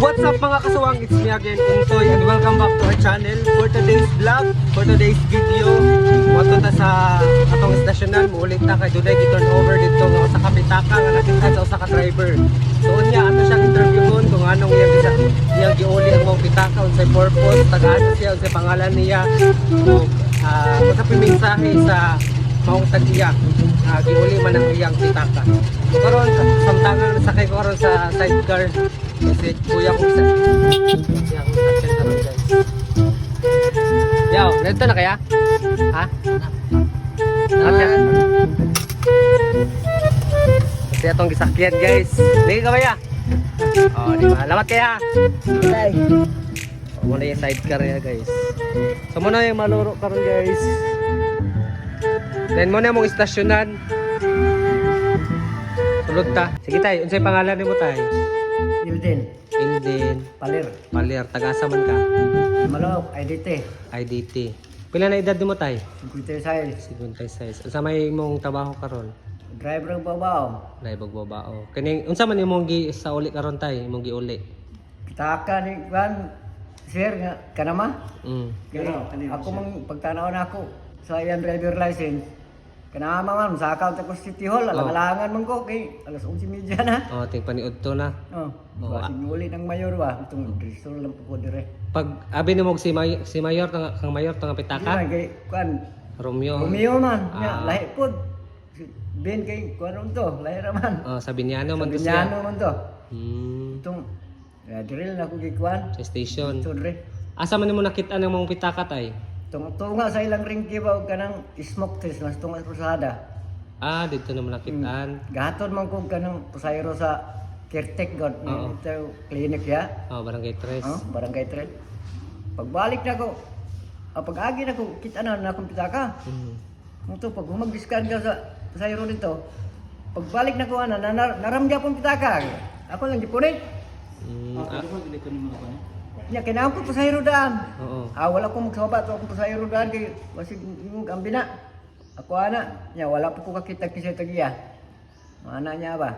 What's up, mga kasuwang? It's me again, Intoy, and welcome back to our channel. For today's vlog, for today's video, moto ta sa atong estasyonan, muulit ta kay dunay gi-turn over dito nga usa ka pitaka nga nakita sa usa ka driver. So unya ato siyang interviewon kung anong iyang isa iyang giuli ang maong pitaka, unsay purpose, taga-asa siya, unsay pangalan niya, ug unsa pa mensahe sa maong tag-iya giuli man ang iyang pitaka. Karon samtangan nasakay ko karon sa sidecar kasi kuya ko sa kuya ko sa karon, guys. Yaw, dito na kaya? Ha? Okay. Kasi atong gisakyan, guys. Dili ka ba ya? Oh, di ba? Lamat kaya. Ay, Oh, muna yung sidecar niya, guys. So muna yung maluro karon, guys. Then muna mong istasyonan. Sulod ta. Sige tay, unsay pangalan nimo, tay? Ilden, Ilden. Palir, Palir, taga-asa man ka? Malok, IDT, IDT. Pila na edad nimo, tay? 56. 56. Unsa may imong trabaho karon? Driver ng babaw. Laibog babao. Kining unsa man imong gi sa uli karon, tay? Imong giuli? Kitaka ni Juan, sir, nga, kanama? Kaya ako mang pagtanaw na ako sa iyang driver license. Kanama man, sa account ako sa City Hall, alang-alangan man ko, kay alas 11:30 na. Oh, ting paniud to na. Oh, basig uli ng mayor ba? Itong Bristol lang po ko dire. Pag abi nimo og si mayor tanga kang mayor tanga Di pitaka? man, kay Juan, Romeo. Romeo man, nga, lahi po. Si Ben kay Juan ron to, lahi ra man. Oh, sa Binyano man to siya. Binyano man to. Itong drill na ko gikuan. Sa station. Ito dre. Asa man nimo nakita ang mong pitaka, tay? Tunga tunga sa ilang ringki ba og kanang smoke test mas tunga sa krusada. Ah, dito na mo nakitaan. Gahatod man ko kanang pasayro sa Kirtek god. Oo. Ito clinic ya. Oh, Barangay Tres. Oh, Barangay Tres. Pagbalik na ko, pag-agi na ko, kita na na akong pitaka. Ito, pag humag-discard ka sa pasayro dito, pagbalik na ko, ana, naram gyapon pitaka. Ako lang gipunit. Nya kinahanglan ko pasayro daan. Oo. Ah, wala ko magsaba to akong pasahero daan kay basig imong ambina. Ako ana, nya wala po ko kakita kisay tagiya. Mana niya ba?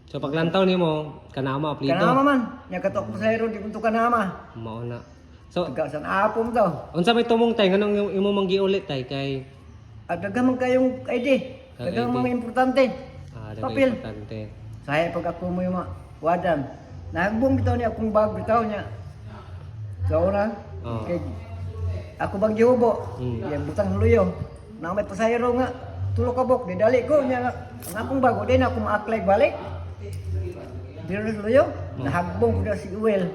So paglantaw nimo kanama aplido. Kanama man, nya kato akong pasahero di ko kanama. Mao na. So Taga san apom to. unsa may tumong, tay, nganong imo mang giuli, tay, kay At daghan man kayong ID. Ang Daghan ID. mga importante. Daghan Papel. importante. Saya pag ako mo yung mga wadan. Nagbong bitaw niya akong bag bitaw niya. Sa una, kay ako bang gihubo? Yang butang luyo. Na may pasahero nga tulo ka bok didali ko niya nga, ang akong bago din ako ma-apply balik. Dili na luyo, nahagbong ko na si Uel.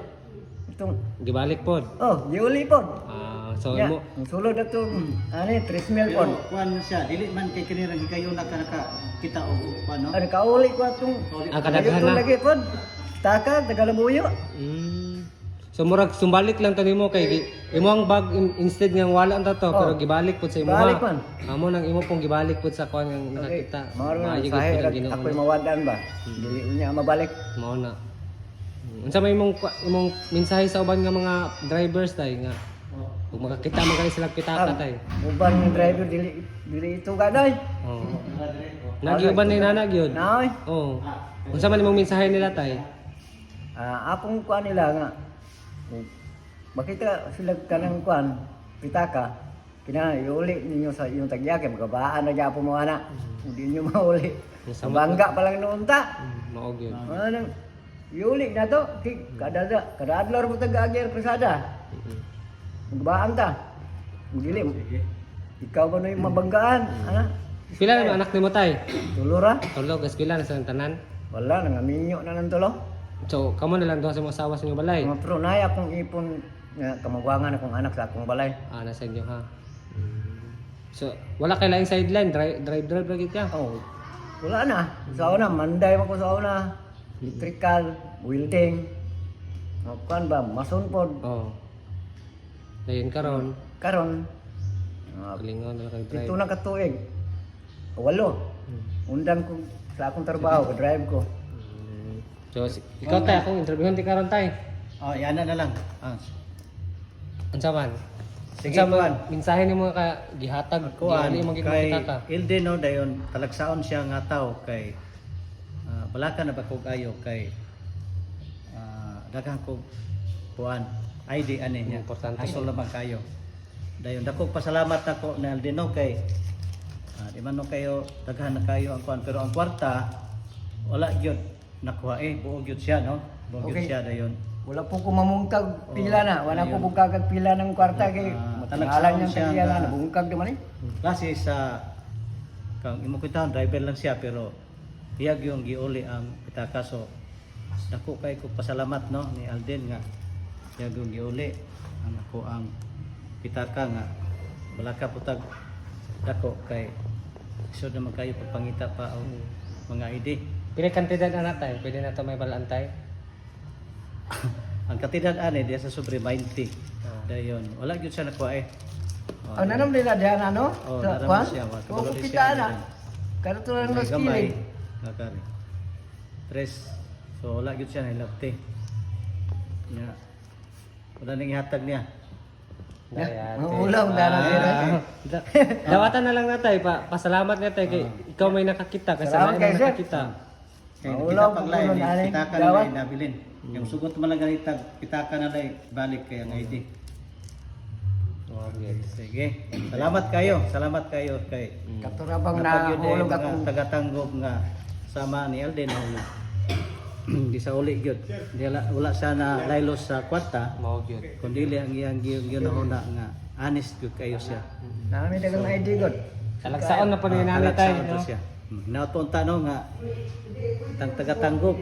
Itong Gibalik pod. Oh, giuli pod. Ah, so Nya, imo ang sulod na to, ani 3 mil Pero pod. kuan siya, dili man kay kanirang kayo naka naka kita og kuan no. Ano kauli ko atong Ang kadaghan Ayun na. lagi pod. Taka Tagalabuyo. So murag sumbalik lang tanimo kay imo ang bag instead nga wala ang tato Oh. pero gibalik pud sa imo. Balik man. Amo nang imo pong gibalik pud sa kuan nga nakakita. Maro na Maayo gid sahe pud ang Ginoo. ako'y mawadan ba. Dili niya mabalik. Mao na. Unsa may imong imong mensahe sa uban nga mga drivers, tay, nga kung makakita man kayo sila pitaka, tay? Uban ng driver dili dili ito gaday. Oh. Nagiuban ni nana gyud. Naoy. Oh. Unsa man imong mensahe nila, tay? Ah, akong kuan nila nga. Kung makita sila kanang kuan pitaka kina iuli ninyo sa inyong tagya kay magabaan na gyapon mo ana. Hindi niyo mauli. Sama Bangga pa lang noon ta. Mao gyud. Anong iuli na to kay kada kada adlaw mo taga-agi ang krusada. Magbaan ta. Dili. Ikaw ba na yung mabanggaan? Ana? Pila na anak nimo, tay? Tulo ra? Tulo, eskwela na sa tanan. Wala, nangaminyo na ng tulo. So, kamo na lang duha sa imong asawa sa inyong balay. Mga pro, nay akong ipon nga kamagwangan akong anak sa akong balay. Ah, nasa inyo ha. So, wala kay laing sideline, drive drive drive lagi ka. Oh, wala na. Sa una, manday man ko sa una. Electrical, welding. O, kuan ba, mason pod. Oh. Dayon karon, Karon, kalingon na kag drive. pito na katuig. Walo. Undang ko sa akong trabaho, drive ko. So, ikaw tay, akong interviewon ti karon, tay. Oh, yana na lang. Ah. Unsa man? Sige, Unsa man kuan. mensahe nimo ka gihatag Kuan giuli mo gid kay kita ka? Ilde no dayon talagsaon siya nga tao kay balaka na ba kog ayo kay Daghan ko kuan ID ani niya. Importante. Hasol naman kayo. Dayon dako pasalamat nako na Aldino kay di man no kayo daghan na kayo ang kuan, pero ang kwarta wala gyud nakuha eh, buo gyud siya, no? Buo gyud Okay. siya dayon. Wala po ko mamungkag pila na. Wala ko Ayun. bungkag pila ng kwarta kay Ah, matingalan talagsaon niyang siya pila na nga. bungkag naman eh. Klase sa kang imo kita, driver lang siya, pero hiyag yung giuli ang pitaka, so dako kay ko pasalamat, no, ni Alden nga hiyag yung giuli ang ako ang pitaka nga wala ka putag dako kay isod naman kayo pagpangita pa og mga ID. Pila kantidad na natay? Pwede na to may balantay. Ang katidad ani diya sa sobre 20. Oh. Dayon wala gyud siya nakuha eh. Oh, nanam nila diyan ano? Oh, Sa naram kwan? siya, wa. Oh, Kabalo di kita siya, na. ano. Karato lang May mas gamay. kilid. Nakari. Tres. So wala gyud siya nahilabti. Nya. Wala nang ihatag niya. Dayate. Maulaw na lang sila. Dawatan na lang natay pa. Pasalamat natay kay ikaw may nakakita kasi Salamat may kay sir. nakakita. Kay Maulaw kita paglay po ni ani. pitaka na Dawat. lay nabilin. Yung sugot man lang ganitag pitaka na lay balik kay ang ID. Okay. Sige. Salamat kayo. Salamat kayo kay Katurabang na napag yun eh, hulog mga akong tagatanggob nga sama ni Alden nahulog. Di sa uli gyud. Di wala, wala sana laylos sa kwarta. Mao gyud. Kundi ang iyang gihuna nga honest gyud kayo siya. Nami dagang ID god. Talagsaon na po ni nanay tay, Talagsaon no? to siya. Nato ang tanong nga tang tagatanggob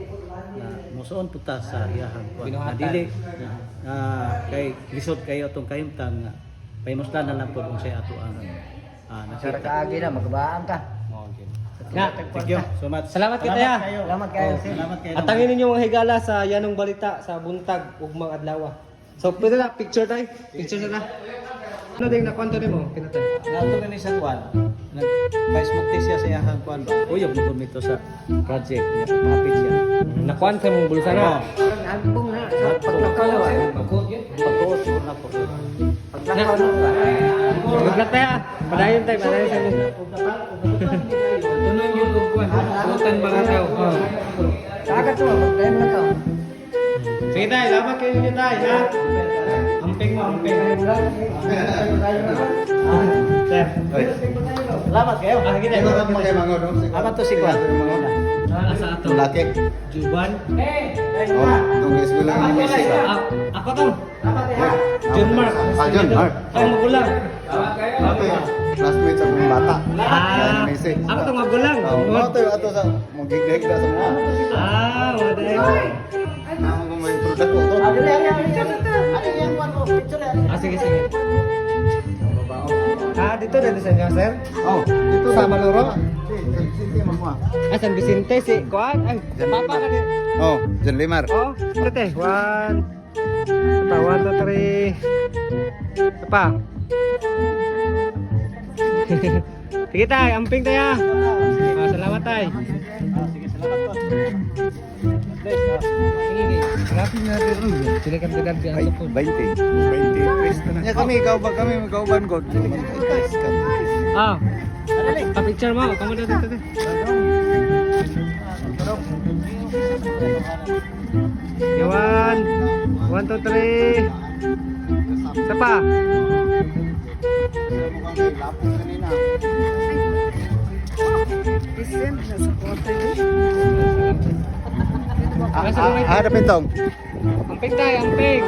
na musuon puta sa iyahang kuan. Binuhatan. Na dili kay lisod kayo atong kahimtang nga pahimuslan na lang po kung siya ato ang Sa nakita. kaagi na magbaan ka. Mao gyud. Na, Thank you so much. Salamat kita, ya. kayo. Salamat kayo, Oh, sir. Salamat kayo. Atangin ninyo mga higala sa Yanong Balita sa buntag ugmang adlaw. So pwede na picture tay. Picture na. Ano ding nakwento nimo? Kinatay. Nato gani sa kuan. Nag Facebook siya sa iyahang kuan ba. Uyab mo gumito sa project niya. Mapit siya. Nakuan sa mong bulsa na. Hagbong na sa paglakaw na ba? Pagtuot ko na po. Paglakaw na ba? Good luck tayo. Padayon tayo, padayon sa inyo. Tunon yung ugwan. Tutan mga tao. Oh. Sagat to, pagdayon na ka. Sige tayo, lamat kayo ninyo tayo, ha? Amping mo, amping. Sir. Salamat kayo. Ah, sige tayo. Ama to si kuan. Ah, asa ato? Laki. Juban. Oh, itong eskwela ni Messi ba? Ah, ako to. John Mark. Ah, John Mark. Ako magulang. Okay, classmate sa akong bata. Ah, Ni Messi. ako to magulang. Oh, mo to ato sa magigig sa mga. Ah, wala. Ako kung may product ko to. Ah, sige, sige. Ah, dito na sa inyo, sir? Oh, dito sa Maluro. Si mamua. Ah, San Vicente, si Kuan. Ay, papa ka din. Oh, John Limar. Oh, ito. One. Ito, one, two, three. Ito pa. Sige tay, amping tayo. Ah, salamat tay. Ah, sige, salamat po. God bless. Ah. Sige, grabe na rin. Sila kang tidad di Ay, 20. 23 na. Ya kami ikaw ba kami ikaw ban god. Ah. Pa-picture mo, kamo na dito. Okay, one. One, two, three. Isa pa. Ah, harapin tong. Amping tayo, amping.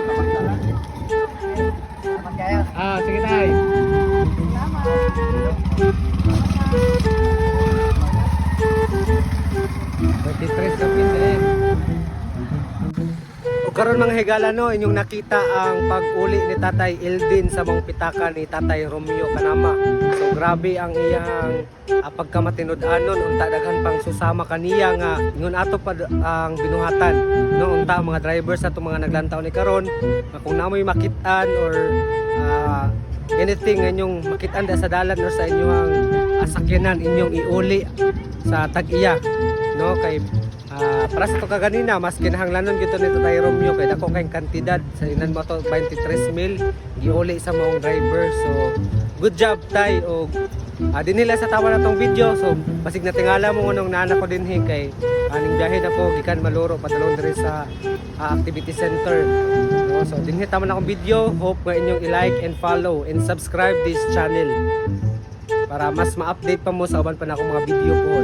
Salamat kayo. Ah, sige tay. Salamat. 23 kapin O karon mga higala no, inyong nakita ang pag-uli ni Tatay Eldin sa mga pitaka ni Tatay Romeo Kanama. So grabe ang iyang pagkamatinud-anon, unta daghan pang susama kaniya nga ingon ato pa ang binuhatan no, unta ang mga drivers sa atong mga naglantaw ni karon nga kung namoy makit-an or anything nga inyong makit-an da sa dalan or sa inyong sakyanan, inyong iuli sa tag-iya no, kay para sa to kaganina mas kinahanglanon gyud to ni Tatay Romeo kay dako kay kantidad sa inan mo to 23 mil giuli sa maong driver. So good job tay og Dinhi lang sa tawa na tong video. So basig natingala mo nung nana ko dinhi kay aning biyahe na ko gikan Maluro padulong diri sa activity center. No, so dinhi tama na akong video. Hope nga inyong i-like and follow and subscribe this channel para mas ma-update pa mo sa uban pa na akong mga video po.